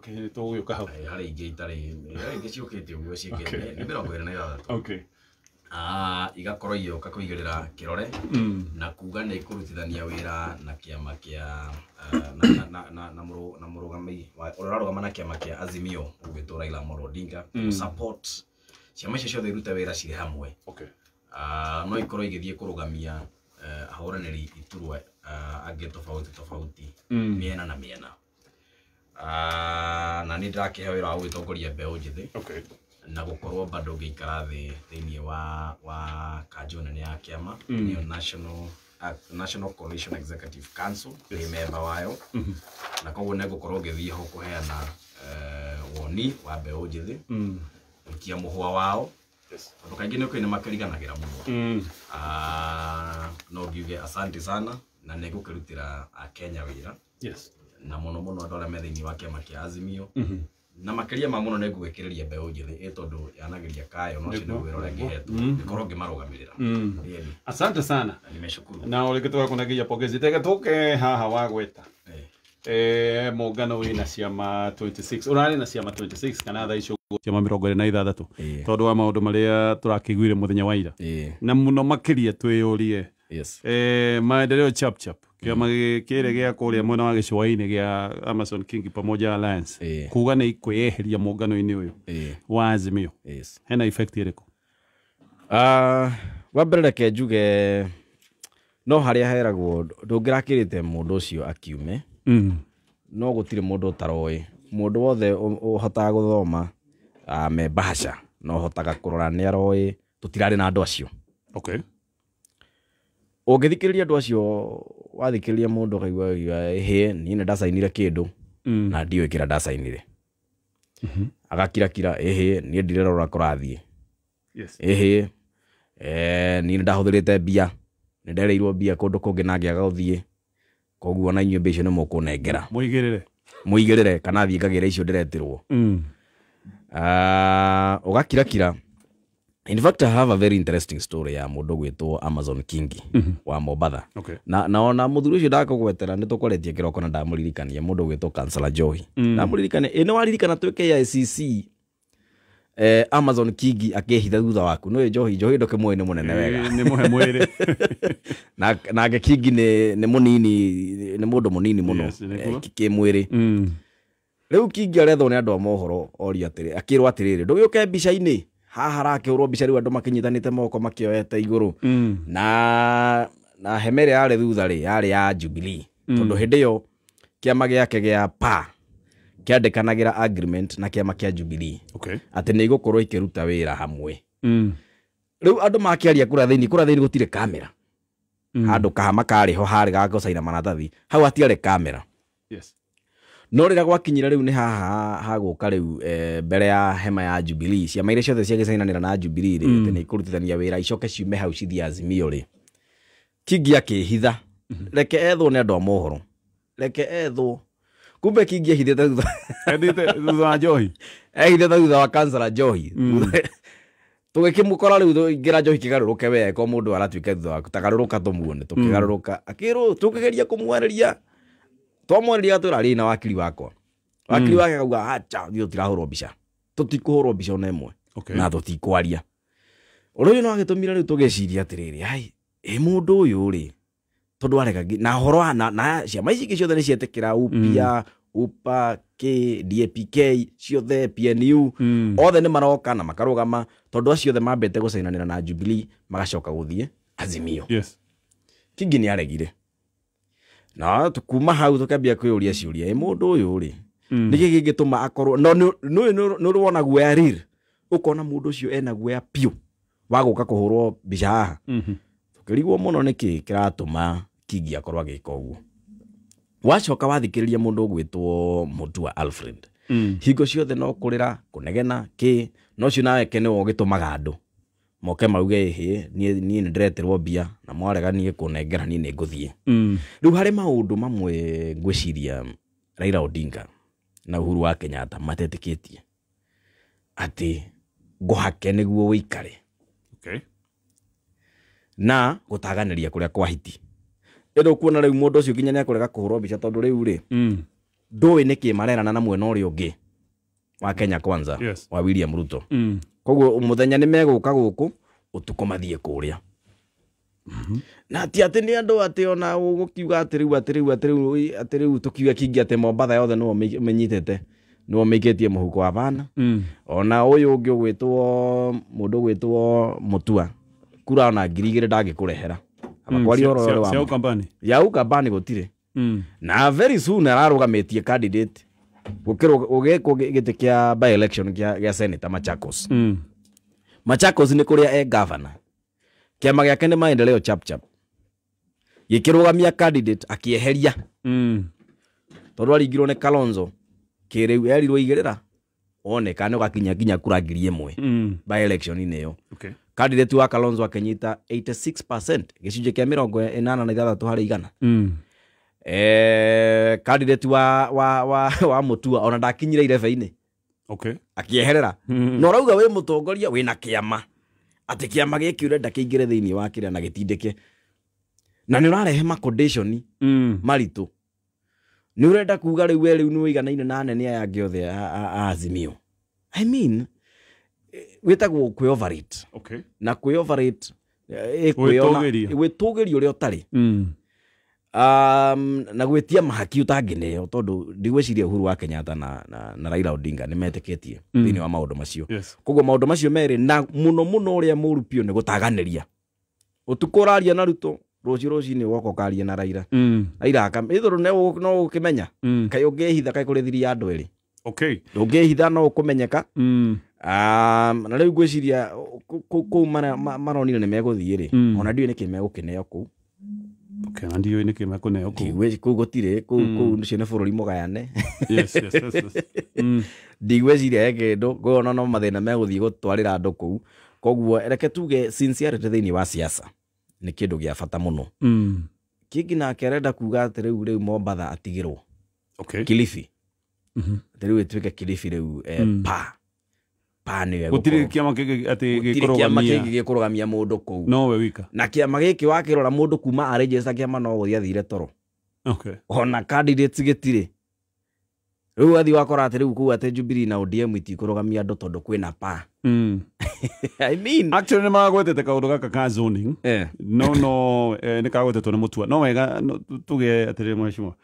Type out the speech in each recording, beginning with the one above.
Okay, nĩ tũgũgĩũka hau. Harĩ ingĩ itarĩ, harĩ ingĩ ciũkĩte ũguo ciĩkĩte nĩ 26. Igakorwo igĩũka kũigĩrĩra kĩrore na kuga nĩ ikũrutithania wĩra na kĩama kĩa na mũrũgami ũrĩa ũrarũgama na kĩama kĩa Azimio ũgwĩtwo Raila Amolo Odinga, support ciama icio ciothe irute wĩra cirĩ hamwe. No ikorwo igĩthiĩ kũrũgamia ahũranĩri iturwa angĩ tofauti tofauti mĩena na mĩena. Na nĩ ndĩrakĩheo wĩra wa gũgĩtongoria mbeũ njĩthĩ na gũkorwo bado ngĩikara thĩ thĩinĩ wa kanjũ nene ya kĩama, nĩyo National Coalition Executive Council, nĩ memba wayo, na koguo nĩ ngũkorwo ngĩthiĩ ho kũheana woni wa mbeũ njĩthĩ, gũikia mũhwa wao, tondũ kaingĩ nĩ ũkĩũĩ nĩ makĩriganagĩra mũno. No ngiuge asante sana, na nĩ ngũkĩrutĩra Akenya wĩra na mũno mũno andũ arĩa me thĩinĩ wa kĩama kĩa Azimio, na makĩria ma mũno nĩ ngũgĩkĩrĩria mbeũ njĩthĩ ĩ tondũ yanageria kayo no ũcio nĩguo wĩra ũrĩa ngĩhetwo ngĩkorwo ngĩmarũgamĩrĩra. Ĩni. Asante sana. Na nimeshukuru. Na o rĩngĩ tũgakũnengeria pongezi. Teke tũke haha wagweta mũngano wĩna ciama 26, ũrarĩ na ciama 26 kana thaa icio ũguo ciama 26, tondũ wa maũndũ marĩa tũrakĩiguire mũthenya wa ira, na mũno makĩria twĩyũrie, Maendeleo Chap Chap, kĩama kĩrĩa gĩa kũrĩa mwena wa gĩcũa-inĩ gĩa Amason King pamoja Alliance, kuga nĩ ikwĩyeheria mũngano-inĩ ũyũ wa Azimio, hena effect ĩrĩkũ? Wa mbere reke njuge no harĩa heragwo ndũngĩrakĩrĩte mũndũ ũcio akiume, no gũtirĩ mũndũ ũtaroĩ, mũndũ wothe ũhotaga gũthoma me bahasha na ũhotaga kũrora nĩ aroĩ tũtirarĩ na andũ acio. Ũngĩthikĩrĩria andũ acio, wathikĩrĩria mũndũ ũkaigua ĩhĩ, niĩ nĩ ndacainire kĩndũ na ndiũĩ kĩrĩa ndacainire, agakirakira, ĩhĩ, niĩ ndirerora kũrathiĩ, ĩhĩ, niĩ nĩ ndahũthĩrĩte mbia, nĩ ndereirwo mbia kũndũ kũngĩ na ngĩaga gũthiĩ, koguo na inyuĩ mbia icio nĩ mũkũnengera. Mũigĩrĩre. Mũigĩrĩre kana thiĩ ngagĩre icio ndĩretirwo. Ũgakirakira. In fact, I have a very interesting story ya mũndũ gwĩtwo Amazon Kingi wa Mombatha. Na ona mũthuri ũcio ndakũgwetera nĩ tũkwaretie kĩroko na ndamũririkania mũndũ gwĩtwo Councillor Joy. Ndamũririkania, ĩ nĩ waririkana twĩ KICC, Amazon Kingi akĩhitha thutha waku. Nĩ Johi, Johi ndũkĩmũĩ nĩ mũnene wega. Nĩ mũhe mwĩrĩ. Na nake Kingi nĩ mũnini, nĩ mũndũ mũnini mũno Yes, nĩguo. Kĩmwĩrĩ. Rĩu Kingi arethwo nĩ andũ a mohoro orio atĩrĩ, akĩrwo atĩrĩrĩ, ndũgĩũke mbica-inĩ haha harakĩhũrwo mbica rĩu andũ makĩnyitanĩte moko makĩoete igũrũ, na hema ĩrĩa yarĩ thutha rĩ yarĩ ya Jubilee, tondũ hĩndĩ ĩyo kĩama gĩake gĩa PA kĩandĩkanagĩra agreement na kĩama kĩa Jubilee atĩ nĩ igũkorwo ikĩruta wĩra hamwe. Rĩu andũ makĩaria kũrĩa thĩinĩ, kũrĩa thĩinĩ gũtirĩ kamera, handũ kahama karĩ ho harĩ ga gũcaina maratathi, hau hatiarĩ kamera. No rĩrĩa gwakinyire rĩu nĩ haha hagũka rĩu mbere ya hema ya Jubilee, ciama iria ciothe ciagĩcainanĩra na Jubilee rĩ, atĩ nĩ ikũrutithania wĩra icoke ciume hau cithiĩ Azimio rĩ, Kingi akĩhitha, reke ethwo nĩ andũ a mohoro, reke ethwo. Kumbe Kingi ehithĩte thutha. Endete thutha wa Njohi. Ehithĩte thutha wa Councillor Njohi. Tũgĩkĩmũkora rĩu ingĩra Njohi kĩgarũrũke we ko mũndũ aratuĩka thutha waku, tagarũrũka tũmuone, tũkĩgarũrũka akĩrwo tũkĩgeria kũmwarĩria, twamwarĩria atwĩra rĩ na wakiri wakwa, wakiri wake akauga acha, ithuĩ tũtirahũrwo mbica, tũtikũhũrwo mbica ona ĩmwe, na tũtikwaria. Ũndũ ũyũ no agĩtũmire rĩu tũgĩciria atĩrĩrĩ, ai, ĩ mũndũ ũyũ rĩ, tondũ arega na ũhoro wa na ciama ici ingĩ ciothe nĩ cietĩkĩra UPA, UPA, K, DAPK, ciothe PNU, othe nĩ maroka na makarũgama, tondũ acio othe mambĩte gũcainanĩra na Jubilee magacoka gũthiĩ Azimio. Kingi nĩ aregire. Na kuma hau tũkambia kwĩyũria ciũria, ĩ mũndũ ũyũ rĩ, nĩkĩ kĩngĩtũma akorwo no nĩ ũrĩ wona guoya rĩrĩ, ũkona mũndũ ũcio ena guoya piũ wa gũka kũhũrwo mbica haha. Tũkĩrigwo mũno nĩkĩ kĩratũma Kingi akorwo agĩka ũguo. Wacoka wathikĩrĩria mũndũ ũgwĩtwo Mutua Alfred, hingo ciothe no kũrĩra kũnegena kĩ, no ũcio nawe ke nĩwe ũgĩtũmaga andũ moke mauge ĩhĩ, niĩ nĩ ndĩreterwo mbia na mwarega niĩ kũnengera niĩ nĩ ngũthiĩ. Rĩu harĩ maũndũ mamwe ngwĩciria Raila Odinga na Uhuru wa Kenyatta matetĩkĩtie atĩ ngũhake nĩguo ũikare. Na gũtaganĩria kũrĩa kwa hiti. Ĩndĩ ũkuona rĩu mũndũ ũcio nginya nĩakũrega kũhũrwo mbica tondũ rĩu rĩ, Ndũĩ nĩkĩ marerana na mwena ũrĩa ũngĩ wa Kenya Kwanza. Yes. Wa William Ruto. Koguo mũthenya nĩ megũka gũkũ, ũtukũ mathiĩ kũrĩa. Na ti atĩ nĩ andũ atĩ ona ũgũkiuga atĩ rĩu atĩ rĩu atĩ rĩu atĩ rĩu tũkiuge kĩngĩ atĩ Mombatha yothe nĩo menyitĩte, nĩo meikĩtie mũhuko wa bana. Ona ũyũ ũngĩ ũgwĩtwo mũndũ ũgwĩtwo Mutua kura ona 2000 ndangĩkũrehera. Kwaria ũhoro ũrĩa wa Cia Ukambani. Ya Ukambani gũtirĩ. Na very soon ararũgamĩtie candidate gũkĩrwo ũgĩkwo gĩtĩ kĩa by election gĩa senator Machakos. Machakos nĩ kũrĩa e governor. Kĩama gĩake nĩ Maendeleo Chap Chap. Gĩkĩrũgamia candidate akĩeheria. Tondũ aringirwo nĩ Kalonzo kĩrĩu erirwo igĩrĩra one kana ũgakinya nginya kura 1000 by election-inĩ ĩyo. Okay. Candidate wa Kalonzo akĩnyita 86%, gĩcunjĩ kĩa 86 harĩ igana. Candidate wa Mutua ona ndakinyire irebe-inĩ. Okay. Akĩeherera. Na ũrauga wĩ mũtongoria wĩna kĩama. Atĩ kĩama gĩkĩ ũrenda kĩingĩre thĩinĩ wa kĩrĩa na gĩtindĩke. Na nĩ ũrarehe ma condition maritũ. Nĩ ũrenda kuga rĩu we rĩu nĩ ũiganaine na anene aya angĩ othe a Azimio. I mean, wĩtagwo kwĩ-overrate. Okay. Na kwĩ-overrate, Gwĩtũgĩria. gwĩtũgĩria ũrĩa ũtarĩ. Na gwĩtia mahaki ũtangĩneo tondũ ndigwĩciria Uhuru wa Kenyatta na Raila Odinga nĩ metĩkĩtie thĩinĩ wa maũndũ macio. Yes. Koguo maũndũ macio merĩ na mũno mũno ũrĩa mũru biũ nĩ gũtaganĩria. Ũtukũ ũraria na Ruto, rũciũ rũcinĩ ũgoka ũkaria na Raila. Raila ithũrũ no ũkĩmenya. Kaĩ ũngĩhitha kaĩ kũrĩ thiri ya andũ erĩ. Okay. Ndũngĩhitha no ũkũmenyeka. Na rĩu ngwĩciria kũu maronire nĩ megũthiĩ rĩ. Ona ndiũĩ nĩkĩ megũkĩneo kũu. Okay, na ndiũĩ nĩkĩ mekũneo kũu. Ndiũĩ kũu gũtirĩ, kũu ũcio nĩ bũrũri mũgayane. Yes, yes, yes, yes. Ndigwĩciria he kĩndũ, ngona no mathĩna megũthiĩ gũtwarĩra andũ kũu. Koguo reke tuge sincerity thĩinĩ wa siasa nĩ kĩndũ gĩa bata mũno. Kĩngĩ nake arenda kuga atĩ rĩu Mombatha atigĩrwo. Okay. Kilifi. Atĩ rĩu ĩtuĩke Kilifi rĩu, pa. Pa nĩwe Gũtirĩ gũkorwo. kĩama kĩngĩ atĩ Gũtirĩ kĩama gĩkũrũgamia. kĩngĩ gĩkũrũgamia mũndũ kũu. No we wika. Na kĩama gĩkĩ wakĩrora mũndũ kuma arĩnjĩca kĩama no gũthiĩ athire toro. Okay. Ona candidates gĩtirĩ. Rĩu wathiĩ wakora atĩ rĩu kũu atĩ Jubilee na ODM itikũrũgamia andũ tondũ kwĩna pa. I mean, Actually nĩ maragwetete kaũndũ gaka ka zoning. No no, nĩ kagwetetwo nĩ Mutua. No wega no, tuge atĩrĩrĩ mheshimiwa.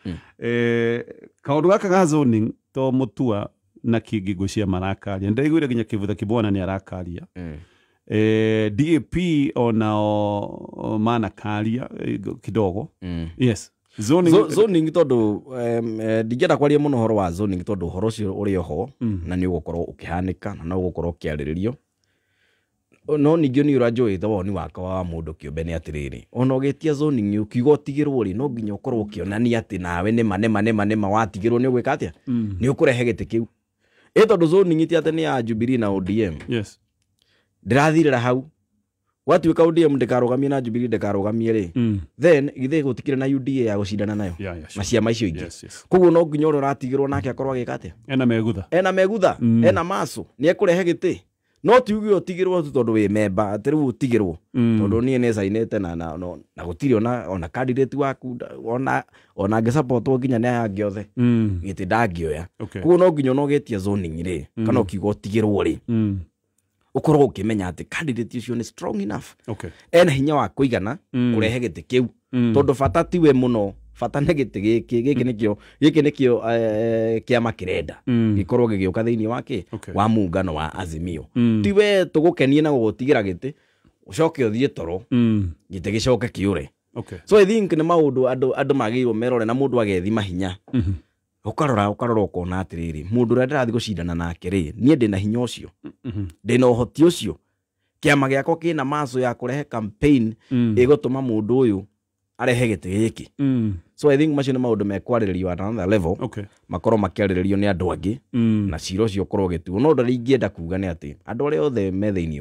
Kaũndũ gaka ka zoning to Mutua na Kingi ngwĩciria marakaria. Ndaiguire nginya Kivutha Kibwana nĩ arakaria. DAP onao manakaria kidogo. Yes. Zoning, Zoning tondũ ndingĩenda kwaria mũno ũhoro wa zoning tondũ ũhoro ũcio ũrĩ oho na nĩ ũgũkorwo ũkĩhanĩka na no ũgũkorwo ũkĩarĩrĩrio. No ningĩ nĩ ũranjũĩte woni wakwa wa mũndũ kĩũmbe nĩ atĩrĩrĩ, ona ũgĩtia zoning ũkiuga ũtigĩrwo rĩ, no nginya ũkorwo ũkĩonania atĩ nawe nĩma nĩma nĩma nĩma watigĩrwo nĩ ũgwĩka atĩa? Nĩ ũkũrehe gĩtĩ kĩu. Ĩ tondũ zoning ti atĩ nĩ ya Jubilee na ODM. Yes. Ndĩrathirĩra hau. Gwatuĩka ODM ndĩkarũgamie na Jubilee ndĩkarũgamie rĩ. Then githĩ gũtikĩrĩ na UDA ya gũcindana nayo. Yeah, yeah, sure. Na ciama icio ingĩ. Yes, yes. Koguo no nginya ũrĩa ũratigĩrwo nake akorwo agĩka atĩa? Ena megutha. Ena megutha, ena maco, nĩ ekũrehe gĩtĩ. No ti uge ũtigĩrwo tu tondũ wĩ memba, atĩ rĩu ũtigĩrwo. Tondũ niĩ nĩ cainĩte na gũtirĩ ona candidate waku, ona angĩsupportwo nginya nĩ aya angĩ othe. Gĩtĩ ndangĩoya. Okay. Koguo no nginya ona ũgĩtia zoning rĩ, kana ũkiuga ũtigĩrwo rĩ. Ũkorwo ũkĩmenya atĩ candidate ũcio nĩ strong enough. Okay. Ena hinya wa kũigana kũrehe gĩtĩ kĩu. Tondũ bata tiwe mũno, bata nĩ gĩtĩ gĩkĩ, gĩkĩ nĩkĩo, gĩkĩ nĩkĩo, kĩama kĩrenda. Gĩkorwo gĩgĩũka thĩinĩ wa kĩ? Okay. Wa muungano wa Azimio. Tiwe tũgũkenie na gũgũtigĩra gĩtĩ, ũcoke ũthiĩ toro, gĩtĩ gĩcoke kĩũre. Okay. So I think nĩ maũndũ andũ magĩrĩirwo merore na mũndũ agethima hinya. Ũkarora ũkona atĩrĩrĩ, mũndũ ũrĩa ndĩrathiĩ gũcindana nake rĩ, niĩ ndĩna hinya ũcio. Ndĩna ũhoti ũcio. Kĩama gĩakwa kĩna maco ya kũrehe campaign ĩgũtũma mũndũ ũyũ arehe gĩtĩ gĩkĩ. So I think macio nĩ maũndũ mekwarĩrĩrio at another level. Okay. Makorwo makĩarĩrĩrio nĩ andũ angĩ. Na cira ũcio ũkorwo ũgĩtuo. No ũndũ ũrĩa ingĩenda kuga nĩ atĩ andũ arĩa othe me thĩinĩ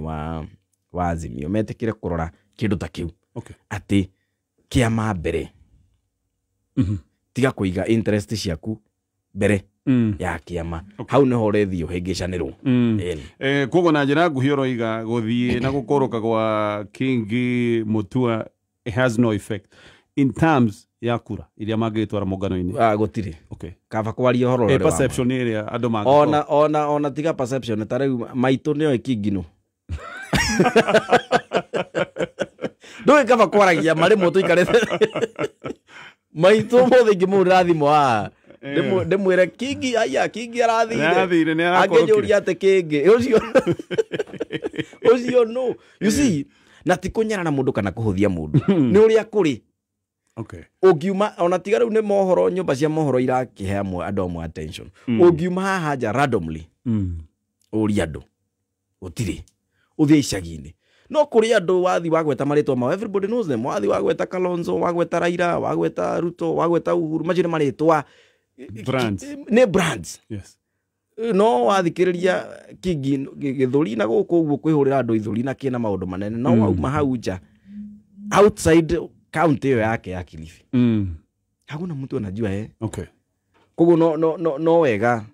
wa Azimio metĩkĩre kũrora kĩndũ ta kĩu. Okay. Atĩ kĩama mbere. Tiga kũiga interest ciaku mbere ya kĩama. Okay. Hau nĩho ũrethiĩ ũhĩngĩcanĩrwo. Koguo na njĩra nguhĩ ũroiga gũthiĩ na gũkũrũka gwa Kingi Mutua it has no effect. In terms ya kura iria mangĩtwara mũngano-inĩ. Gũtirĩ. Okay. Kaba kwaria ũhoro ũrĩa. Perception ĩrĩa andũ mangĩkorwo. Ona tiga perception ta rĩu maitũ nĩoĩ Kingino. Ndũĩ kaba kwaragia marĩmwe tũikarĩte. Maitũ ũmũthĩ ingĩmũhũrĩra thimũ haha ndĩmwĩre Kingi aya Kingi arathire angĩnjũria atĩ Kingi ũcio ũcio no you see na ti kũnyarara mũndũ kana kũhũthia mũndũ nĩ ũrĩa kũrĩ. Okay. Ũngiuma ona tiga rĩu nĩ mohoro nyũmba cia mohoro irakĩhe andũ amwe attention. Ũngiuma haha nja randomly ũrie andũ gũtirĩ ũthiĩ icagi-inĩ no kũrĩ andũ wathi wagweta marĩtwa mao everybody knows them. Wathi wagweta Kalonzo, wagweta Raila, wagweta Ruto, wagweta Uhuru, macio nĩ marĩtwa brands. Nĩ brands. Yes. No wathikĩrĩria Kingi gĩthũri na gũkũ ũguo kwĩhũrĩra andũ ithũri na kĩna maũndũ manene no wauma hau nja outside county ĩyo yake ya Kilifi. Hakuna mtu anajua eh. Okay. Koguo no wega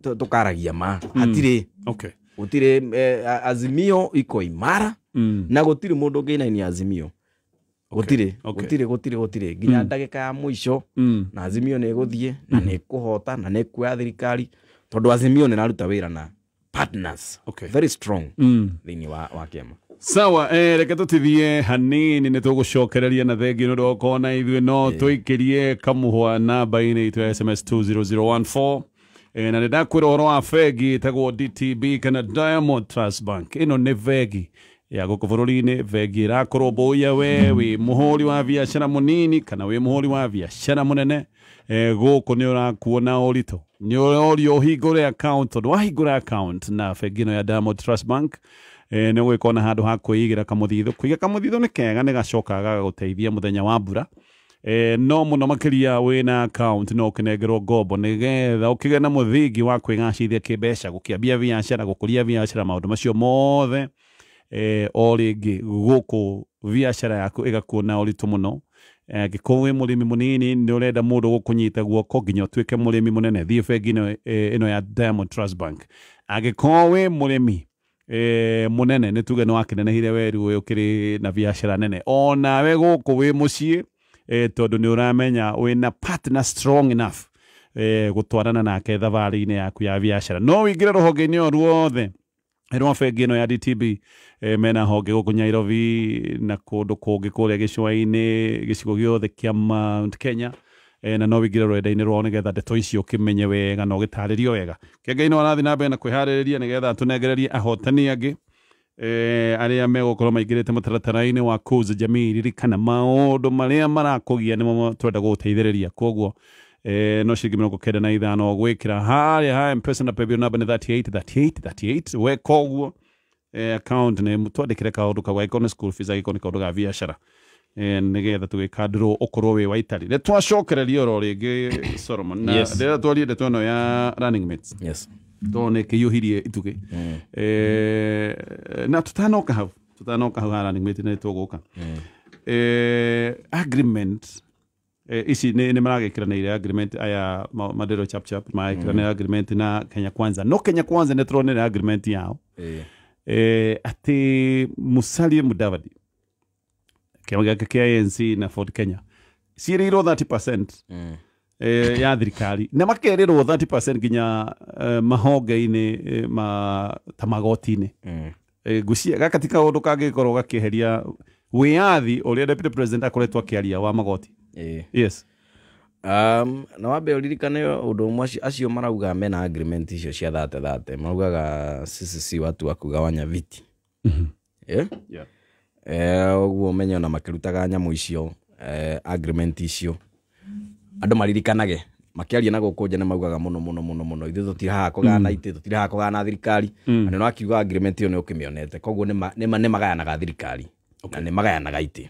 tukaragia ma hatirĩ. Okay. Gũtirĩ Azimio iko imara na gũtirĩ mũndũ ũngĩinainia Azimio. Gũtirĩ, gũtirĩ nginya ndagĩka ya mũico na Azimio nĩ ĩgũthiĩ na nĩ ĩkũhota na nĩ ĩkuoya thirikari tondũ Azimio nĩ ĩraruta wĩra na partners. Okay. Very strong thĩinĩ wa kĩama. Sawa, reke tũtithie hanini nĩ tũgũcokereria na thengi nĩ ũndũ wa gũkorwo na ithuĩ no tũikĩrie kamũhwa namba-inĩ itũ ya SMS 20014. Na nĩ ndakwĩra ũhoro wa bengi ĩtagwo DTB kana Diamond Trust Bank. Ĩno nĩ bengi ya gũkũ bũrũri-inĩ, bengi ĩrakũrũmbũiya we wĩ mũhũri wa biacara mũnini kana wĩ mũhũri wa biacara mũnene. Gũkũ nĩ ũrakuona ũritũ nĩ ũrorio ũhingũre account tondũ wahingũra account na bengi ĩno ya Diamond Trust Bank nĩ ũgũgĩkorwo na handũ ha kwĩigĩra kamũthithũ. Kũiga kamũthithũ nĩ kega nĩ gacokaga gagagũteithia mũthenya wa mbura. No mũno makĩria wĩna account no ũkĩnengerwo ngombo nĩgetha ũkĩgĩe na mũthingi wa kwĩgacithia kĩmbeca, gũkĩambia biacara, gũkũria biacara, maũndũ macio mothe. O rĩngĩ gũkũ biacara yaku ĩgakuona ũritũ mũno. Angĩkorwo wĩ mũrĩmi mũnini nĩ ũrenda mũndũ gũkũnyita guoko nginya ũtuĩke mũrĩmi mũnene, thiĩ bengi ĩno ya Diamond Trust Bank. Angĩkorwo wĩ mũrĩmi mũnene nĩ tuge nĩ wakĩnenehire weru ũyũ ũkĩrĩ na biacara nene, onawe gũkũ wĩ mũciĩ tondũ nĩ ũramenya wĩna partner strong enough gũtwarana nake thabarĩ-inĩ yaku ya biacara. No wĩingĩre rũhonge-inĩ o ruothe rwa bengi ĩno ya DTB. Mena honge gũkũ Nairobi na kũndũ kũngĩ kũrĩa gĩcũa-inĩ gĩcigo gĩothe kĩa Mount Kenya. Na no wĩingĩre rũrenda-inĩ rwao nĩgetha ndeto icio ũkĩmenye wega na ũgĩtarĩrio wega. Kĩengei no arathiĩ na mbere na kwĩharĩrĩria nĩgetha tũnengererie ahotani angĩ arĩa megũkorwo maingĩrĩte mũtaratara-inĩ wa Kuza Jamii. Ririkana maũndũ marĩa marakũgia nĩmo twenda gũgũteithĩrĩria, koguo no ciringi 95 gwĩkĩra harĩa ha M-Pesa na paybill number nĩ 38 38 38. Weka ũguo account nĩ twandĩkĩre kaũndũ kau, angĩkorwo nĩ school fees, angĩkorwo nĩ kaũndũ ga biacara, nĩgetha tũgĩkandĩrwo ũkorwo wĩ wa itari. Nĩ twacokereria oro rĩngĩ Solomon, na rĩrĩa twarie ndeto ĩno ya running mates. Yes. Tondũ nĩ kĩiyũhirie itugĩ. Na tũtanoka hau ha running mate nĩ tũgũka. Agreement ici nĩ maragĩkĩranĩire agreement aya Madero chap chap maragĩkĩranĩire agreement na Kenya Kwanza. No Kenya Kwanza nĩ tũronire agreement yao atĩ Musalia Mudavadi kĩama gĩake kĩa ANC na Ford Kenya ciĩrĩirwo 30% ya thirikari na makerĩrwo 30% nginya mahonge-inĩ ta magoti-inĩ. Ngwĩciria gaka ti kaũndũ kangĩkorwo gakĩeheria wĩyathi ũrĩa deputy president akoretwo akĩaria wa magoti. Yes. Na wambe ũririkane ũndũ ũmwe acio marauga mena agreement icio cia 30-30 maraugaga sisi si watu wa kugawanya viti. Yeah? Yeah. Ũguo ũmenye ona makĩrutaga nyamũ icio agreement icio andũ maririkanage makĩaria na gũkũ nja nĩ maugaga mũno mũno mũno mũno ithuĩ tũtirahaga kũgayana itĩ, tũtirahaga kũgayana thirikari. Na nĩ wakiuga agreement ĩyo nĩ ũkĩmĩonete, koguo nĩ magayanaga thirikari na nĩ magayanaga itĩ.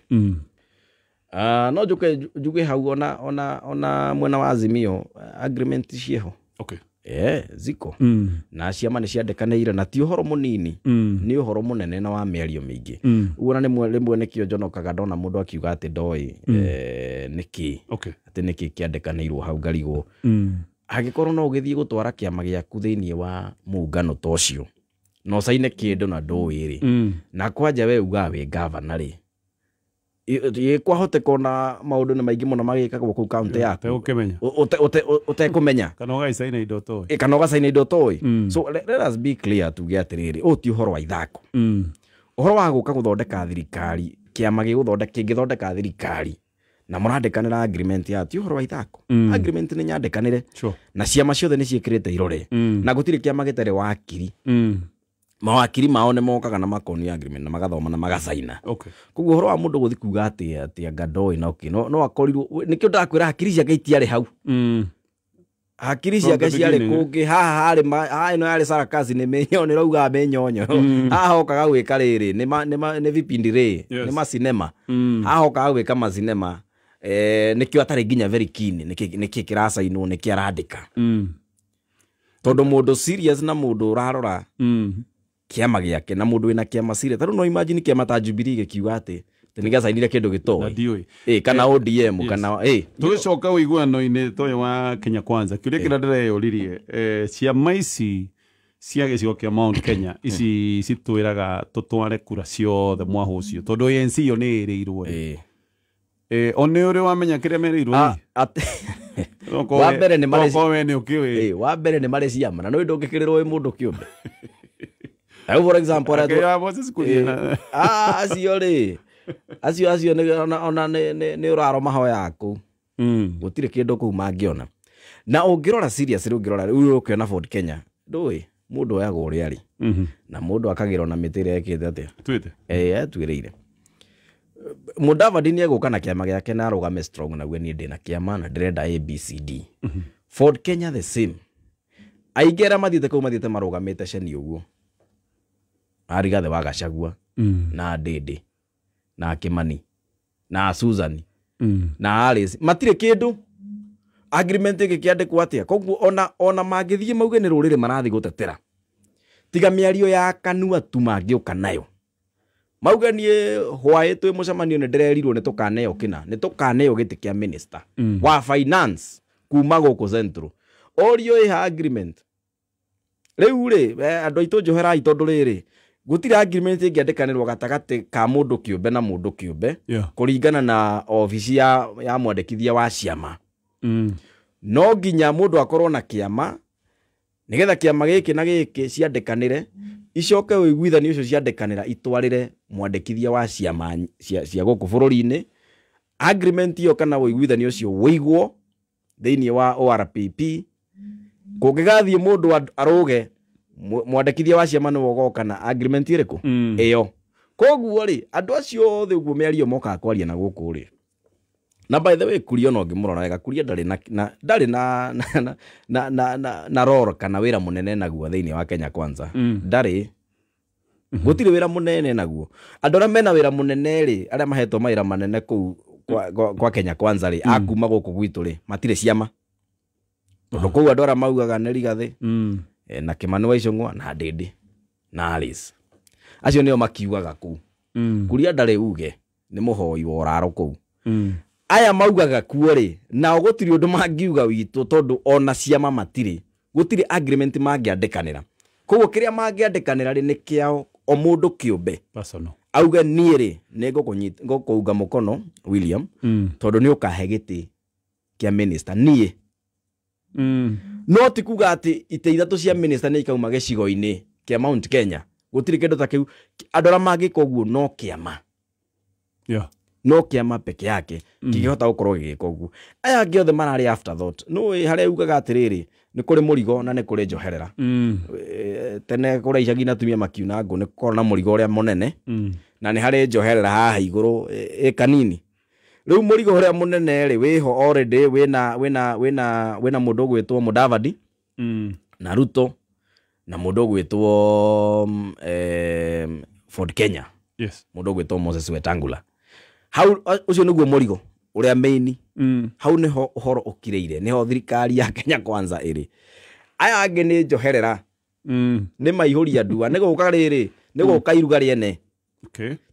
No njuke njuge hau ona mwena wa Azimio agreement ciĩho. Okay. Ziko. Na ciama nĩ ciandĩkanĩire na ti ũhoro mũnini, nĩ ũhoro mũnene na wa mĩario mĩingĩ. Ũguo na rĩmwe nĩkĩo njonokaga ndona mũndũ akiuga atĩ ndoĩ nĩkĩ. Okay. Atĩ nĩkĩ kĩandĩkanĩirwo hau ngarigwo. Angĩkorwo no ũgĩthiĩ gũtwara kĩama gĩaku thĩinĩ wa mũngano ta ũcio na ũcaine kĩndũ na ndũĩ rĩ, na kwanja we ugaga wĩ gavana rĩ, Kwahoteka ona maũndũ nĩ maingĩ mũno magĩkagwo kũu kaunti yaku ũtekũmenya ũtekũmenya kana ũgacaina indo ũtoĩ kana ũgacaina indo ũtoĩ. So let us be clear, tuge atĩrĩrĩ, ũyũ ti ũhoro wa ithako. Ũhoro wa gũka gũthondeka thirikari, kĩama kĩngĩthondeka thirikari na mũrandĩkanĩra agreement ya ti ũhoro wa ithako. Agreement nĩ nyandĩkanĩre na ciama ciothe nĩ ciĩkĩrĩte irore na gũtirĩ kĩama gĩtarĩ wakiri. Mawakiri mao nĩ mokaga na makonio agreement na magathoma na magacaina. Koguo ũhoro wa mũndũ gũthiĩ kuga atĩ atĩ anga ndoĩ na ũkĩ no akorirwo nĩkĩo ndakwĩra hakiri ciake itiarĩ hau. Hakiri ciake ciarĩ kũngĩ. Haha harĩ haha ĩno yarĩ sarakasi nĩ mĩnyo nĩ rauga mĩnyonyo. Haha okaga gwĩka rĩrĩ nĩ vipindi rĩ nĩ macinema. Haha okaga gwĩka macinema nĩkĩo atarĩ nginya very keen nĩkĩ kĩracainwo nĩkĩ arandĩka. Tondũ mũndũ serious na mũndũ ũrarora kĩama gĩake na mũndũ wĩna kĩama serious. Tarĩu no imagine kĩama ta Jubilee gĩkiuga atĩ nĩgĩacainire kĩndũ gĩtoĩ kana ODM kana tũgĩcoka ũiguano-inĩ toyũ wa Kenya Kwanza kĩũria kĩrĩa ndĩreyũririe ciama ici cia gĩcigo kĩa Mount Kenya ici citwĩraga tũtware kura ciothe mwahũ ũcio tondũ ANC yo nĩ ĩrĩirwo o nĩ ũrĩ wamenya kĩrĩa merĩirwo wa mbere nĩ marĩ wa mbere nĩ marĩ ciama na nĩ ndũngĩkĩrĩrwo wĩ mũndũ kĩũmbe. For example, acio rĩ acio ona nĩ ũraro mahoya aku gũtirĩ kĩndũ kũu mangĩona. Na ũngĩrora serious rĩ ũngĩrora rĩu ũkĩona Ford Kenya ndũĩ mũndũ oyagwo ũrĩa arĩ na mũndũ akagĩrwo na mĩtĩ ĩrĩa ĩkĩte atĩa tuĩte atuĩrĩire. Mudavadi nĩ egũka na kĩama gĩake na arũgame strong naguo niĩ ndĩna kĩama na ndĩrenda ABCD. Ford Kenya the same. Aingĩ arĩa mathiĩte kũu mathiĩte marũgamĩte ceni ũguo Arigathe wa Gachagua na Ndĩndĩ na Kimani na Susan na Alice matirĩ kĩndũ agreement ĩgĩkĩandĩkwo atĩa. Koguo ona mangĩthiĩ mauge nĩ rũrĩrĩ marathiĩ gũtetera tiga mĩario ya kanua tu mangĩũka nayo mauge niĩ hwaĩ twĩ mũcemanio nĩ ndĩrerirwo nĩ tũkaneo kĩna nĩ tũkaneo gĩtĩ kĩa minister wa finance kuma gũkũ Central orio ĩha agreement rĩu rĩ andũ aitũ njoherai tondũ rĩrĩ gũtirĩ agreement ĩngĩandĩkanĩrwo gatagatĩ ka mũndũ kĩũmbe na mũndũ kĩũmbe kũringana na obici ya mwandĩkithia wa ciama. No nginya mũndũ akorwo na kĩama nĩgetha kĩama gĩkĩ na gĩkĩ ciandĩkanĩre icoke ũiguithanio ũcio ciandĩkanĩra itwarĩre mwandĩkithia wa ciama cia gũkũ bũrũri-inĩ agreement ĩyo kana ũiguithanio ũcio wĩigwo thĩinĩ wa ORPP. Kũngĩgathiĩ mũndũ arũge mwandĩkithia wa ciama nĩwe ũgoka na agreement ĩrĩkũ ĩyo. Koguo rĩ andũ acio othe ũguo mĩario mokaga kwaria na gũkũ rĩ. Na by the way Kuria no ngĩmũrora wega Kuria ndarĩ na ndarĩ na role kana wĩra mũnene naguo thĩinĩ wa Kenya Kwanza. Ndarĩ gũtirĩ wĩra mũnene naguo. Andũ arĩa mena wĩra mũnene rĩ arĩa mahetwo mawĩra manene kũu kwa Kenya Kwanza rĩ akuma gũkũ gwitũ rĩ matirĩ ciama. Tondũ kũu andũ arĩa maugaga nĩ Rigathĩ na Kimani wa Ichung'wa na Ndĩndĩ na Alice acio nĩo makiugaga kũu. Kuria ndarĩ uge nĩ mũhoi wa ũraro kũu. Aya maugaga kuo rĩ nao gũtirĩ ũndũ mangiuga witũ tondũ ona ciama matirĩ gũtirĩ agreement mangĩandĩkanĩra. Koguo kĩrĩa mangĩandĩkanĩra rĩ nĩ kĩao o mũndũ kĩũmbe auge niĩ rĩ nĩ ngũkũunga mũkono William tondũ nĩ ũkahe gĩtĩ kĩa minister niĩ. No ti kuga atĩ itĩ ithatũ cia minister nĩ ikauma gĩcigo-inĩ kĩa Mount Kenya gũtirĩ kĩndũ ta kĩu. Andũ arĩa mangĩka ũguo no kĩama no kĩama peke yake kĩngĩhota gũkorwo gĩgĩka ũguo. Aya angĩ othe mararĩ afterthought. No harĩa ugaga atĩrĩrĩ nĩ kũrĩ mũrigo na nĩ kũrĩ njoherera. Tene kũrĩa icagi na atumia makiuna ngũ nĩ gũkorwo na mũrigo ũrĩa mũnene na nĩ harĩ njoherera haha igũrũ ĩ kanini. Rĩu mũrigo ũrĩa mũnene rĩ wĩho already wĩna wĩna wĩna wĩna mũndũ ũgwĩtwo Mudavadi na Ruto na mũndũ ũgwĩtwo Ford Kenya. Mũndũ ũgwĩtwo Moses Wetangula. Hau ũcio nĩguo mũrigo ũrĩa main. Hau nĩho ũhoro ũkirĩire nĩho thirikari ya Kenya Kwanza ĩrĩ. Aya angĩ nĩ njoherera nĩ maihũria ndua nĩ gũka rĩrĩ nĩ gũka iruga rĩene.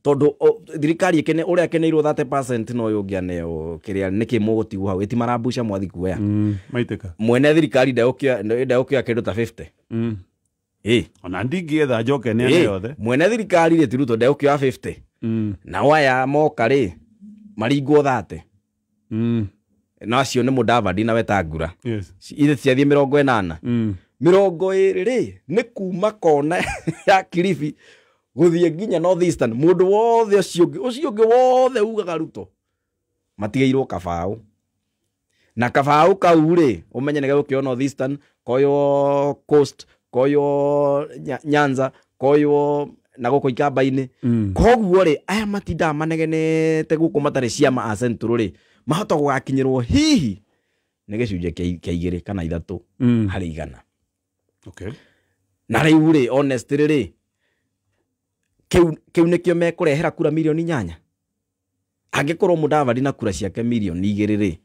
Tondũ thirikari ĩkene ũrĩa ĩkeneirwo 30% no ũyũ ũngĩ aneo kĩrĩa nĩkĩ mũgũtigwo hau ĩti marambuca mwathi kuoya maitĩka mwene thirikari ndegũkĩoya kĩndũ ta 50. Ona ndingĩetha njoke nĩ yothe mwene thirikari rĩ ti Ruto ndegũkĩoya 50. Nao aya moka rĩ Maringwo 30. Na acio nĩ Mudavadi na Wetangula. Yes. Ithe ciathiĩ 80. 20 rĩ nĩ kuma kona ya Kilifi gũthiĩ nginya North Eastern. Mũndũ wothe ũcio ũngĩ wothe ugaga Ruto matigĩirwo kabaũ. Na kabaũ kau rĩ ũmenye nĩ gegũkĩoywo North Eastern, koywo Coast, koywo Nyanza, koywo na gũkũ Ikamba-inĩ. Koguo rĩ aya matindaga manegenete gũkũ matarĩ ciama a Central rĩ mahota gũgakinyĩrwo hihi nĩ gĩcunjĩ kĩa 2 kana 3 harĩ 100. Okay. Na rĩu rĩ honestly rĩ kĩu nĩkĩo mekũrehera kura mirioni 8. Angĩkorwo Mudavadi na kura ciake mirioni 2 rĩ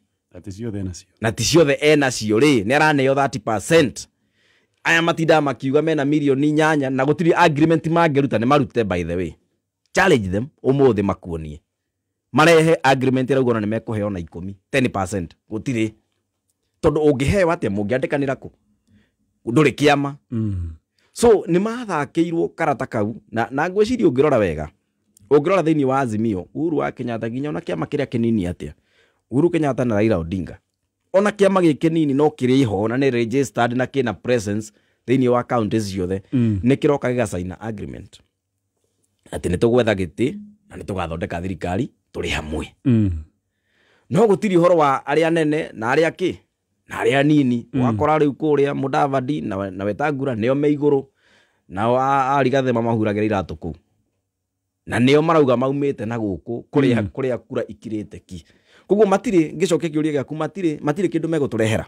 na ti ciothe enacio rĩ nĩ araneo 30%. Aya matindaga makiuga mena mirioni 8 na gũtirĩ agreement mangĩruta nĩ marute. By the way, challenge them ũmũthĩ makuonie marehe agreement ĩrauga ona nĩ mekũheo na 10, 10%. Gũtirĩ, tondũ ũngĩheo atĩa mũngĩandĩkanĩra kũ ndũrĩ kĩama. So nĩ mathakĩirwo karata kau na ngwĩciria ũngĩrora wega, ũngĩrora thĩinĩ wa Azimio, Uhuru wa Kenyatta nginya ona kĩama kĩrĩa kĩnini atĩa, Uhuru Kenyatta na Raila Odinga, ona kĩama gĩkĩ kĩnini no kĩrĩ ho na nĩ registered na kĩna presence thĩinĩ wa counties ciothe, nĩ kĩroka gĩgacaina agreement atĩ nĩ tũgwetha gĩtĩ na nĩ tũgathondeka thirikari tũrĩ hamwe. No gũtirĩ ũhoro wa arĩa nene na arĩa kĩ na arĩa nini. Wakora rĩu kũrĩa Mudavadi na Wetangula nĩo me igũrũ, nao a Rigathĩ mamahuragĩra iratũ kũu, na nĩo marauga maumĩte na gũkũ kũrĩa kura ikirĩte ki. Koguo matirĩ, ngĩcokia kĩũria gĩaku, matirĩ kĩndũ megũtũrehera.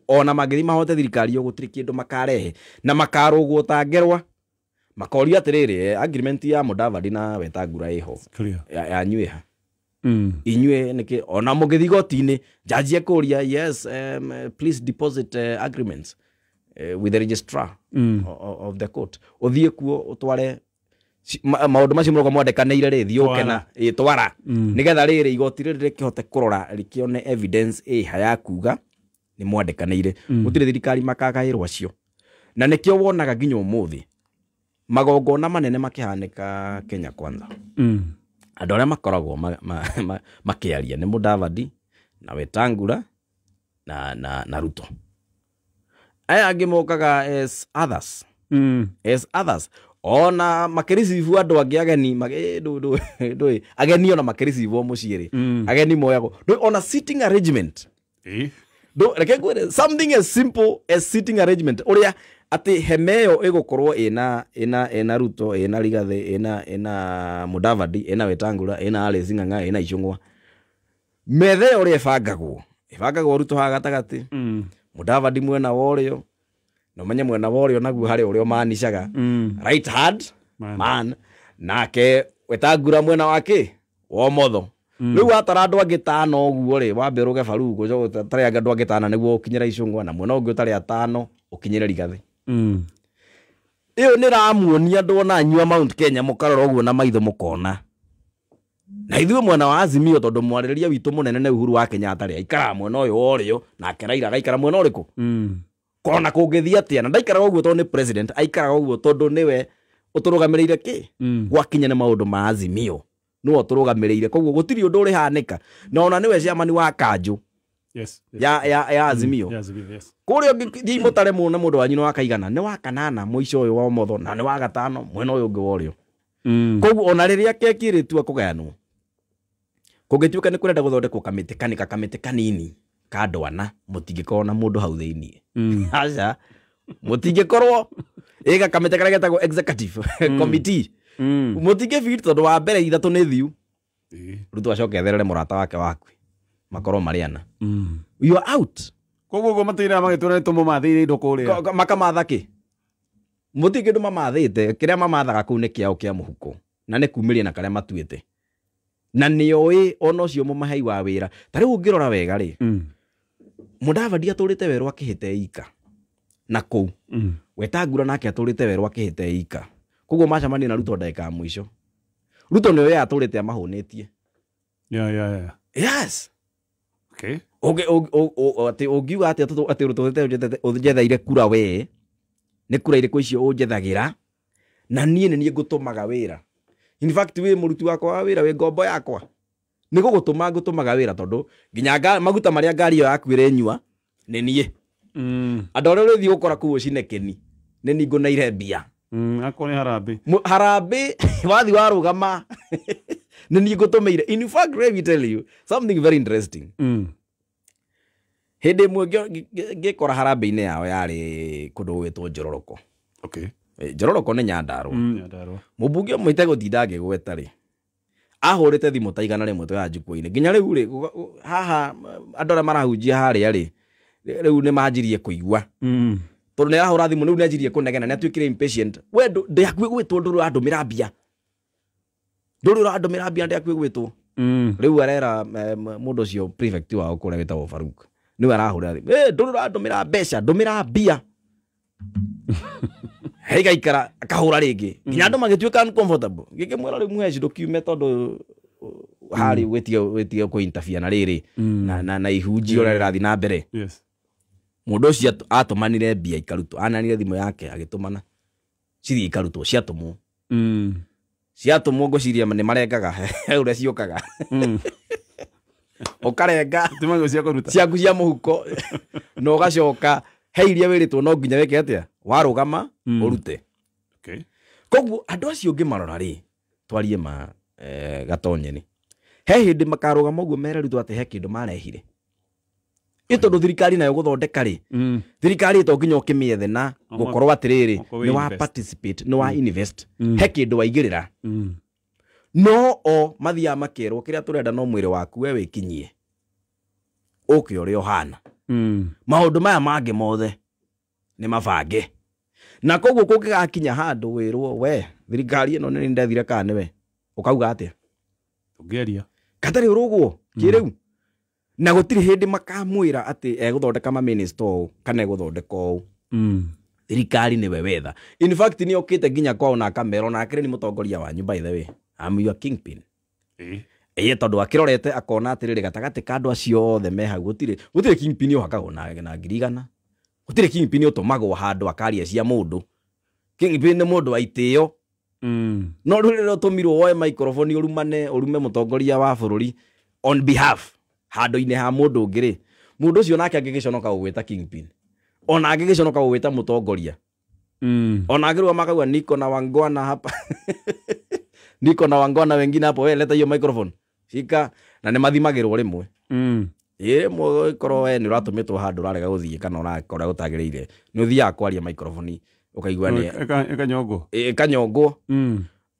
Ona mangĩthiĩ mahote thirikari ĩyo gũtirĩ kĩndũ makarehe, na makarũgwo ta ngerwa. Makorio atĩrĩrĩ, agreement ya Mudavadi na Wetangula ĩho yanyu ĩha inyuĩ nĩkĩ ona mũngĩthiĩ igoti-inĩ jaji ekũria yes, please deposit agreements with the registrar of the court. Ũthiĩ kuo ũtware maũndũ macio mũrauga mwandĩkanĩire rĩ, thiĩ ũke na twara nĩgetha rĩrĩ igoti rĩrĩ rĩkĩhote kũrora rĩkĩone evidence ĩha ya kuga nĩ mwandĩkanĩire. Gũtirĩ thirikari makagaĩrwo acio, na nĩkĩo wonaga nginya ũmũthĩ magongona manene makĩhanĩka Kenya Kwanza. Andũ arĩa makoragwo makĩaria nĩ Mudavadi na Wetangula na Ruto. Aya angĩ mokaga as others. As others. Ona makĩricivu andũ angĩ ageni ageni ona makĩricivwo mũciĩ rĩ, ageni moyagwo ona sitting arrangement. Reke ngwĩre something as simple as sitting arrangement ũrĩa atĩ hema ĩyo ĩgũkorwo ĩna Ruto, ĩna Rigathĩ, ĩna Mudavadi, ĩna Wetangula, ĩna Alice Ng'ang'a, ĩna Ichung'wa. Metha ĩyo ũrĩa ĩbangagwo Ruto haha gatagatĩ, Mudavadi mwena wa ũrĩo, na ũmenye mwena wa ũrĩo naguo harĩ ũrĩa ũmanicaga right hand man, nake Wetangula mwena wa kĩ wa ũmotho. Rĩu watara andũ angĩ tano ũguo rĩ, wambe ũrũge Faruku, ũcoke ũtare andũ angĩ tano nĩguo ũkinyĩre Ichung'wa, na mwena ũngĩ ũtare atano ũkinyĩre Rigathĩ. Ĩyo nĩ ĩramuonia andũ ona anyua Mount Kenya mũkarora ũguo na maitho mũkona. Na ithuĩ mwena wa Azimio, tondũ mwarĩrĩria witũ mũnene nĩ Uhuru wa Kenyatta rĩ, aikaraga mwena ũyũ wa ũrĩo, nake Raila agaikara mwena ũrĩkũ? Kona kũngĩthiĩ atĩa, na ndaikaraga ũguo tondũ nĩ president, aikaraga ũguo tondũ nĩwe ũtũrũgamĩrĩire kĩ? Gwakinya nĩ maũndũ ma Azimio nĩwe ũtũrũgamĩrĩire, koguo gũtirĩ ũndũ ũrĩhanĩka, na ona nĩwe chairman wa kanjũ. Yes. Ya Azimio. Yes. Kũrĩa ũngĩthiĩ mũtare mũno mũndũ wanyu nĩ wa kaigana, nĩ wa kanana mũico ũyũ wa ũmotho, na nĩ wa gatano mwena ũyũ ũngĩ wa ũrĩo. Koguo ona rĩrĩa keki ĩrĩtua kũgayanwo, kũngĩtuĩka nĩ kũrenda gũthondekwo kamĩtĩ kanika kamĩtĩ kanini ka andũ ana, mũtingĩkorwo na mũndũ hau thĩiniĩ. Aca, mũtingĩkorwo ĩga kamĩtĩ karĩa getagwo executive committee. Mũtingĩbit tondũ wa mbere ithatũ nĩ thiu. Ruto acoke etherere mũrata wake waku makorwo marĩ ana. You are out. Koguo ũguo matĩra magĩtwĩra nĩ tũmũmathĩire indo kũrĩa. Makamatha kĩ? Mũtirĩ kĩndũ mamathĩte, kĩrĩa mamathaga kũu nĩ kĩao kĩa mũhuko, na nĩ kumĩria na karĩa matuĩte. Na nĩoĩ ona ũcio mũmahei wa wĩra. Ta rĩu ũngĩrora wega rĩ, Mudavadi atũrĩte werũ akĩhĩte ika na kũu. Wetangula nake atũrĩte werũ akĩhĩte ika. Koguo macemania na Ruto ndagĩka ya mũico. Ruto nĩoĩ atũrĩte amahũnĩtie. Yeah. Yes. Okay. Atĩ ũngiuga atĩ atĩ Ruto ũnjetheire kura we, nĩ kura irĩkũ icio ũnjethagĩra, na niĩ nĩ niĩ ngũtũmaga wĩra. In fact wĩ mũruti wakwa wa wĩra, wĩ ngombo yakwa. Nĩ gũgũtũma ngũtũmaga wĩra tondũ nginya maguta marĩa ngari ĩyo yaku ĩrenyua nĩ niĩ. Andũ arĩa ũrĩthiĩ gũkora kũu ũcinekeni nĩ niĩ ngũneire mbia. Akorwo nĩ harambĩ. Harambĩ wathi warũgama nĩ niĩ ngũtũmĩire. In fact, let me tell you something very interesting. Hĩndĩ ĩmwe ngĩkora harambĩ-inĩ yao yarĩ kũndũ gũgwĩtwo Njororoko. Okay. Njororoko nĩ Nyandarũa. Nyandarũa. Mũmbunge ũmwe itegũtinda ngĩgweta rĩ, ahũrĩte thimũ ta 100 ya njukwa-inĩ. Nginya rĩu rĩ, haha andũ arĩa marahunjia harĩa rĩ, rĩu nĩ manjirie kũigua. Tondũ nĩ arahũra thimũ rĩu nĩ anjirie kũnegena, nĩ atuĩkire impatient. We ndĩ hakuhĩ gwĩtwo, ndũrĩ ũrandũmĩra mbia. Ndũrĩ ũrandũmĩra mbia, ndĩ hakuhĩ gwĩtwo. Rĩu arera mũndũ ũcio prefect wao kũrĩa wĩtagwo Faruk. Nĩwe arahũrĩra thimũ. Ndũrĩ ũrandũmĩra mbeca, ndũmĩra mbia. Haigaikara akahũra rĩngĩ. Nginya andũ magĩtuĩka uncomfortable. Ngĩkĩmwĩra rĩu mũheci ndũkiume tondũ harĩ wĩtige kũ-interfere na rĩrĩ na ihunjio ũrĩa rĩrathiĩ na mbere. Yes. Mũndũ ũcio atũmanire mbia ikarutwo, ananire thimũ yake agĩtũmana cithiĩ ikarutwo, ciatũmwo. Ciatũmwo ngwĩciria nĩ marengaga ũrĩa ciũkaga. Ũkarenga Timago cia kũruta. ciaku cia mũhuko na ũgacoka he iria wĩrĩtwo no nginya wĩke atĩa, warũgama ũrute. Okay. Koguo andũ acio ũngĩmarora rĩ, twarie ma Gatonyeni, he hĩndĩ makarũgama ũguo mererutwo atĩ he kĩndũ marehire. Ĩ tondũ thirikari nayo gũthondeka rĩ, thirikari to nginya ũkĩmĩethe na gũkorwo atĩrĩrĩ nĩ wa participate, nĩ wa invest, he kĩndũ waigĩrĩra. No o mathiaga makerwo kĩrĩa tũrenda no mwĩrĩ waku we wĩkinyie ũke ũrĩa ũhana. Maũndũ maya mangĩ mothe nĩ mabange. Na koguo kũngĩgakinya handũ wĩrwo we thirikari ĩno nĩ ndethire kana nĩwe, ũkauga atĩa? Ũngĩaria. Katarĩ ũrũgwo kĩrĩu. Na gũtirĩ hĩndĩ makamwĩra atĩ egũthondeka maminista ũũ kana egũthondeka ũũ. Thirikari nĩwe wetha. In fact nĩ okĩte nginya kwao na akamera ona akĩrĩ nĩ mũtongoria wanyu, by the way, I'm your kingpin. Ĩĩ tondũ akĩrorete akona atĩrĩrĩ gatagatĩ ka andũ acio othe me hau gũtirĩ kingpin ũhakagwo na 100,000. Gũtirĩ kingpin ũtũmagwo handũ akaria cia mũndũ. Kingpin nĩ mũndũ wa itĩo. No rĩu rĩrĩa ũtũmirwo woe microphone ũrumane ũrume mũtongoria wa bũrũri on behalf handũ-inĩ ha mũndũ ũngĩ rĩ, mũndũ ũcio nake angĩgĩconoka gũgwĩta kingpin, ona angĩgĩconoka gũgwĩta mũtongoria, ona angĩrũgama akauga niko na wangwana hapa niko na wangwana wengine hapo, we leta hiyo microphone shika, na nĩ mathimagĩrwo rĩmwe. Ĩ rĩmwe ũkorwo we nĩ ũratũmĩtwo handũ ũrarega gũthiĩ kana ũrakora gũtagĩrĩire, nĩ ũthiaga kwaria microphone ũkaigua nĩ ĩkanyongwo. Ĩkanyongwo.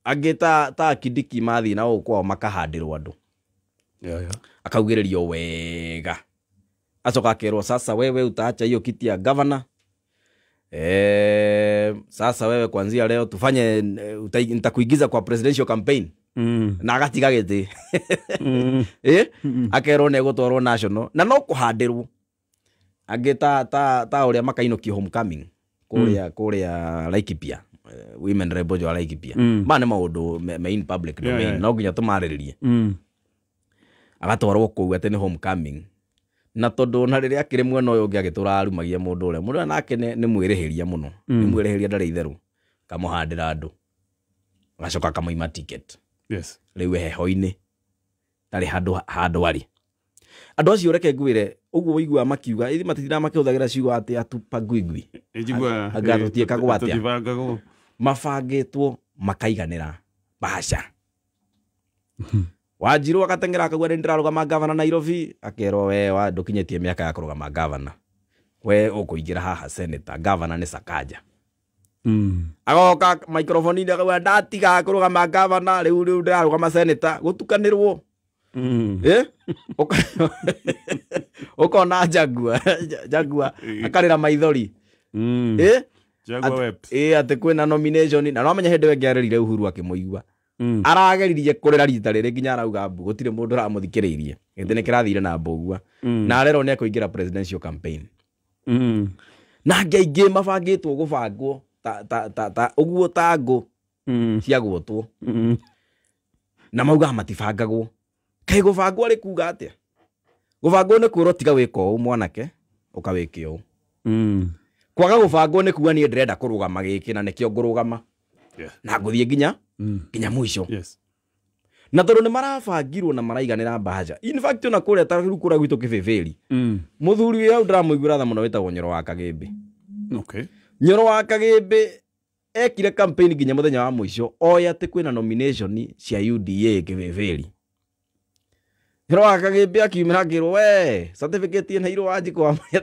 Angĩ ta Kindiki mathiĩ na gũkũ kwao makahandĩrwo andũ. Akaugĩrĩrio wega. Acoka akerwo sasa wewe utaacha hiyo kiti ya governor. Sasa wewe kuanzia leo tufanye nitakuingiza kwa presidential campaign. Na agatiga gĩtĩ. Akerwo nĩ egũtwarwo national na no kũhandĩrwo. Angĩ ta ũrĩa makainũkio homecoming kũrĩa Laikipia, women rebel wa Laikipia. Ma nĩ maũndũ me in public domain, no nginya tũmarĩrĩrie. Agatwarwo kũu atĩ nĩ homecoming. Na tondũ na rĩrĩa akĩrĩ mwena ũyũ ũngĩ agĩtũra arumagia mũndũ ũrĩa, mũndũ ũrĩa nake nĩ mwĩrĩhĩria mũno. Nĩ mwĩrĩhĩria ndarĩ itherũ. Kamũhandĩra andũ. Agacoka akamũima ticket. Yes. Rĩu heho-inĩ tarĩ handũ arĩ. Andũ acio reke ngwĩre ũguo ũiguaga makiuga, ithuĩ matitindaga makĩhũthagĩra ciugo atĩ atupangwingwi. Njiguaga, Anga tũtiĩkagwo atĩa. tũtibangagwo. Mabangĩtwo makaiganĩra bahasha. Wanjiru agateng'era akauga nĩ ndĩrarũgama gavana Nairobi, akerwo we wa ndũkinyĩtie mĩaka ya kũrũgama gavana. We ũkũingĩra haha senator, gavana nĩ Sakaja. Agoka microphone-inĩ akauga ndatiga kũrũgama gavana, rĩu ndĩrarũgama senator, gũtukanĩrwo. Ũkona Jaguar akarĩra maithori. Jaguar wept. Atĩ kwĩna nomination, na no menya hĩndĩ ĩyo ĩngĩ arĩrire Uhuru akĩmũigua. Arageririe kũrĩra rita rĩrĩ nginya arauga mbu gũtirĩ mũndũ ũramũthikĩrĩirie. Gĩtĩ nĩ kĩrathire na mbũgua. Na arerwo nĩ ekũingĩra presidential campaign. Na angĩ aingĩ mabangĩtwo gũbangwo ta ũguo ta ngũ cia gwotwo. Na maugaga matibangagwo. Kaĩ gũbangwo rĩ kuga atĩa? Gũbangwo nĩ kwĩrwo tiga wĩka ũũ mwanake, ũkawĩke ũũ. Kwaga gũbangwo nĩ kuga niĩ ndĩrenda kũrũgama gĩkĩ na nĩkĩo ngũrũgama. Na ngũthiĩ nginya mũico. Yes. Na tondu ni marabangirwo na maraiganira mbahaca. In fact ona kuria ta riu kura gwitu kibibiri. Muthuri wi hau ndiramuiguira tha muno witagwo Nyoro wa Kagimbi. Okay. Nyoro wa Kagimbi ekire campaign nginya muthenya wa mwisho oya ati kwina nomination cia UDA kibibiri. Nyoro wa Kagimbi akiumira akirwo we certificate ĩheirwo Wanjikũ wa Maria.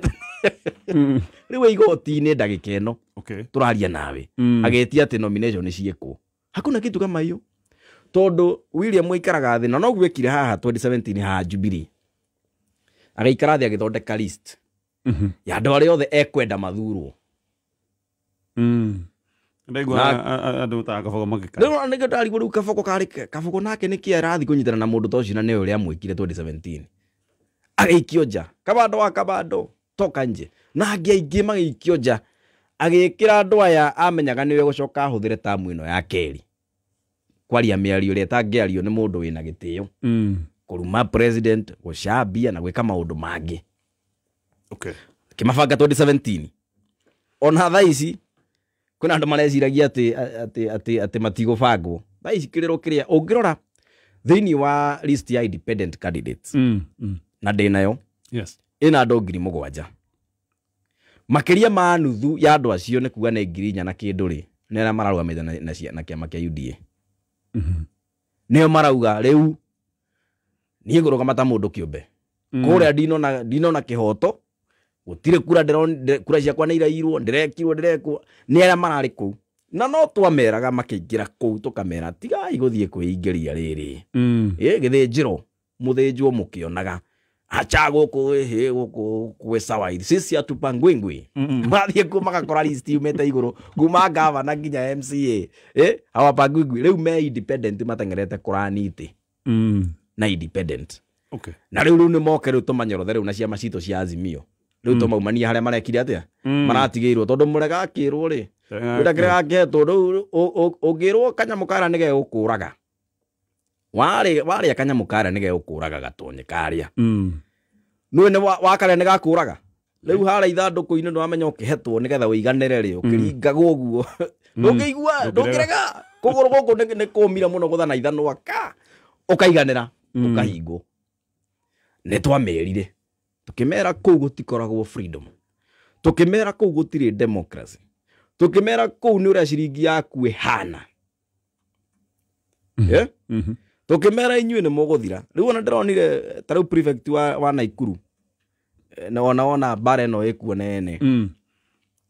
Riu igoti-inĩ ndagĩka ĩno. Okay. Tũraria nawe. Agetia ati nomination ciĩkwo. Hakuna kitu kama hiyo. Tondu William aikaraga thĩ na noguo ekire haha 2017 haha Jubilee. Agaikara thĩ agĩthondeka list. Ya andũ arĩa othe ekwenda mathurwo. Ndaigua andũ ta Kabogo magĩka. Rĩu nĩkĩo ndarigwo rĩu Kabogo karĩ Kabogo nake nĩkĩ arathiĩ kũnyitana na mũndũ ta ũcio na nĩwe ũrĩa amwĩkire 2017. Agĩikio nja. Kabando wa Kabando toka nje. Na angĩ aingĩ magĩikio nja. Agĩkĩra andũ aya amenyaga nĩwe gũcoka ahũthĩre tamu ĩno ya kerĩ. Kwaria mĩario ĩrĩa ĩtangĩario nĩ mũndũ wĩna gĩtĩo. Kũruma president, gũcambia na gwĩka maũndũ mangĩ. Okay. Akĩmabanga 2017. Ona thaa ici kwĩna andũ mareciragia atĩ matigũbangwo. Thaa ici kĩrĩro kĩrĩa ũngĩrora thĩinĩ wa list ya independent candidates. Na ndĩnayo. Yes. Ĩna andũ 7,000. Makĩria ma nuthu ya andũ acio nĩ kuga nĩ 4,000 na kĩndũ rĩ, nĩ arĩa mararũgamĩte na kĩama kĩa UDA. Nĩo marauga rĩu niĩ ngũrũgama ta mũndũ kĩũmbe. Kũrĩa ndinona kĩhoto, gũtirĩ kura kura ciakwa nĩ irairwo, ndĩrekirwo ndĩrekwo, nĩ arĩa mararĩ kũu. Na no twameraga makĩingĩra kũu tũkamera tigai gũthiĩ kwĩingĩria rĩrĩ. Gĩthĩnjĩro mũthĩnjwo mũkĩonaga. Acha gũkũ ĩhĩ gũkũ kwĩ sawa sisi atupangwingwi. Mathiĩ kũ magakora list yumĩte igũrũ kuma gavana nginya MCA. Hawapangwingwi rĩu me independent mateng'erete kũraniti. Na independent. Okay. Na rĩu nĩ moke rĩu tũmanyorothe rĩu na ciama citũ cia Azimio. Rĩu tũmaumania harĩa marekire atĩa? Maratigĩirwo tondũ mũrega akĩrwo rĩ. Wĩra kĩrĩa akĩhetwo rĩu ũngĩrwo kanyamũ karĩa nĩ gegũkũraga. Warĩa kanyamũ karĩa nĩ gegũkũraga gatonye karĩa. Nĩwe nĩ wakarĩa nĩ gakũraga. Rĩu harĩa ithandũkũ-inĩ nĩwamenya ũkĩhetwo nĩgetha ũiganĩre rĩ, ũkĩringagwo ũguo. Ndũngĩigua, ndũngĩrega. Kũgũrũ gũkũ nĩ kũmire mũno gũthana ithanwa ka. Ũkaiganĩra, ũkahingwo. Nĩ twamerire. Tũkĩmera kũu gũtikoragwo freedom. Tũkĩmera kũu gũtirĩ democracy. Tũkĩmera kũu nĩ ũrĩa ciringi yaku ĩhana. Tũkĩmera inyuĩ nĩ mũgũthira. Rĩu ona ndĩronire ta rĩu prefect wa Naikuru. Na ona mbara ĩno ĩkuo nene.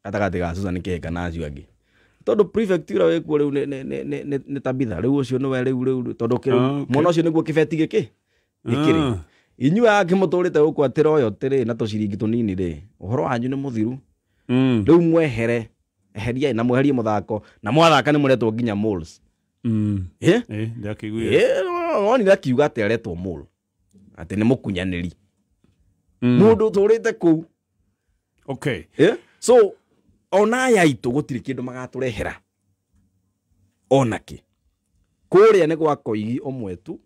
Gatagatĩ ga Susan Kĩhĩka na acio angĩ. Tondũ prefect ũrĩa wĩkuo rĩu nĩ Tabitha. Rĩu ũcio nĩwe rĩu tondũ mwana ũcio nĩguo kĩbeti gĩkĩ. Gĩkĩrĩ. Inyuĩ angĩ mũtũrĩte gũkũ atĩ royalty rĩ na tũciringi tũnini rĩ, ũhoro wanyu nĩ mũthiru. Rĩu mwehere, eheriai na mweherie mũthako na mwathaka nĩ mũretwo nginya malls. Wonire akiuga atĩ aretwo mall. Atĩ nĩ mũkunyanĩri. Mũndũ ũtũrĩte kũu. Okay. So ona aya aitũ gũtirĩ kĩndũ magatũrehera. Ona kĩ. Kũrĩa nĩ gwa Koigi ũmwe tu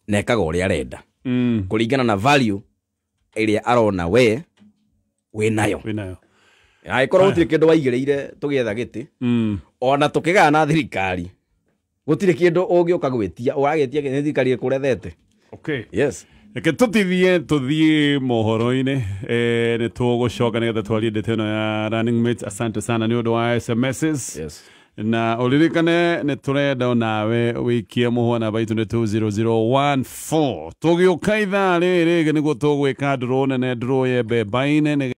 na ekaga ũrĩa arenda. Kũringana na value ĩrĩa arona we wĩnayo. Angĩkorwo gũtirĩ kĩndũ waigĩrĩire tũgĩetha gĩtĩ, ona tũkĩgaya na thirikari gũtirĩ kĩndũ ũngĩũka gwĩtia, ũragĩtia nĩ thirikari ĩkũrethete. Okay. Yes. Reke tũtithie tũthiĩ mohoro-inĩ, nĩ tũgũcoka nĩgetha twarie ndeto ĩno ya running mates. Asante sana nĩ ũndũ wa SMSs. Yes. Na ũririkane nĩ tũrenda onawe wĩikie mũhwa namba itũ nĩ 20014. Tũgĩũka ithaa rĩrĩ rĩngĩ nĩguo tũgwĩka ndũrũ nene ndũrũ yembe mbaine.